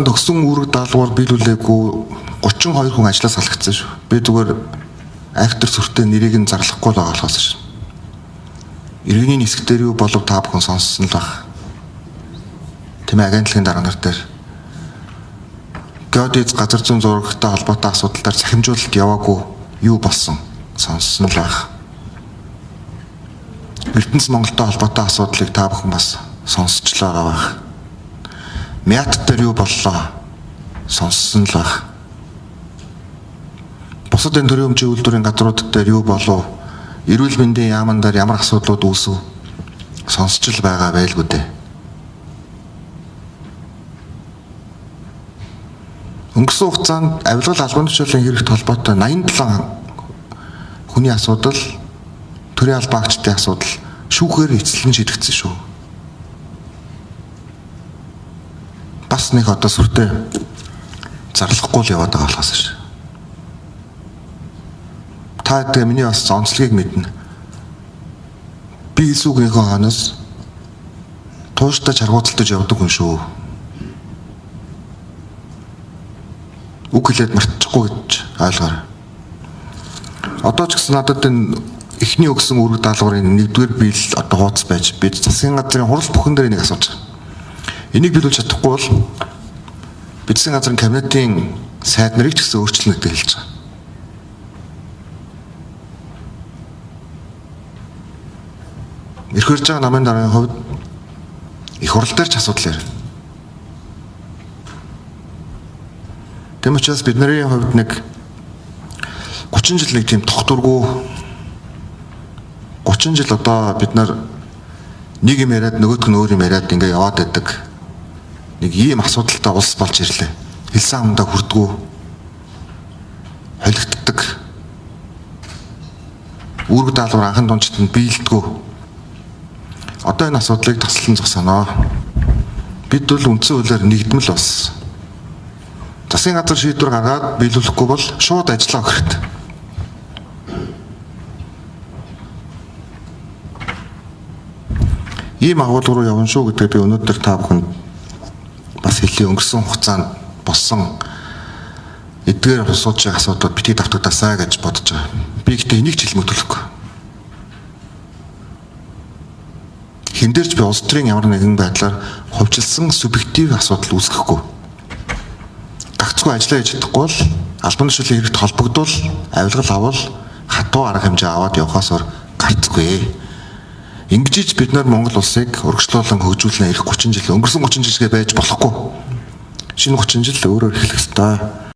Төгсөн үүрэг даалгавар биелүүлээгүй 32 хүн ажлаас салгагдсан шүү. Би зүгээр актер сүртэй нэрийг нь зарлахгүй л байгаа болохоос шүү. Иргэний нисэх дээр юу болов та бүхэн сонссон л баг. Тийм агентлагийн дарга нар дээр геодез газар зүйн зурагтай холбоотой асуудал дээр цахимжуулалт яваагүй юу болсон сонссон л баг. Эрдэнэс Монголтой холбоотой асуудлыг та бүхэн бас сонсч л байгаа байх. Мят дээр юу боллоо сонссон л байх. Бусад энэ төрийн өмчийн үйлдвэрийн газрууд дээр юу болов? Эрүүл мэндийн яаман дээр ямар асуудлууд үүсв? Сонсч л байгаа байлгүй дээ. Өнгөрсөн хугацаанд авилгал албан тушаалын хэрэгт холбоотой 87 хүний асуудал, төрийн албан агчдын асуудал шүүхээр эцэслэн шийдэгдсэн шүү. Бас нэг одоо сүртэй зарлахгүй л яваад байгаа болохоос ш. Та тэгээ миний бас онцлогийг мэднэ. Би хэлсэн үгнийхээ хойноос тууштай чаргууцалтаж явдаг хүн шүү. Үг хэлээд мартчихгүй гэж ойлгоорой. Одоо ч гэсэн надад энэ эхний өгсөн үүрэг даалгаврын нэгдүгээр биел одоо хууц байж бид засгийн газрын хурал бүхэн дээр энийг асууж байгаа. Энийг биелүүлж чадахгүй бол бид засгийн газрын кабинетын сайд нарыг ч гэсэн өөрчилнө гэдэг хэлж байгаа. Эрх барьж байгаа намын даргын хувьд их хурал дээр ч асуудал ярина. Тэм учраас бидний хувьд нэг 30 жил нэг тийм тогтворгүй 30 жил одоо бид нар нэг юм яриад нөгөөх нь өөр юм яриад ингээ яваад байдаг. Нэг ийм асуудалтай улс болж ирлээ. Хэлсэн амдаа хүрдгүү, холигддаг. Үүрэг даалгавар анхан дунджид нь биелдэггүй. Одоо энэ асуудлыг таслан зогсооно. Бид бол үндсэн хуулиар нэгдмэл бас. Засгийн газар шийдвэр гаргаад биелүүлэхгүй бол шууд ажиллаа өгөх. Ийм агуулга руу явна шүү гэдгээ би өнөөдөр та бүхэнд бас хэлье. Өнгөрсөн хугацаанд болсон эдгээр сууж байгаа асуудлууд битгий давтагдаасаа гэж бодож байгаа. Би гэхдээ энийг ч хэлмөтөлөхгүй. Хэн дээр ч би улс төрийн ямар нэгэн байдлаар хувьчилсан субъектив асуудал үүсгэхгүй. Гагцгүй ажиллаа хийж чадахгүй бол албан тушаалын хэрэгт холбогдвол авилгал авал хатуу арга хэмжээ аваад явхаас өөр гарцгүй. Ингэж бид нар Монгол улсыг урагшлуулан хөгжүүлнэ ирэх 30 жил, өнгөрсөн 30 жилгээ байж болохгүй. Шинэ 30 жил өөрөөр эхлэх ёстой.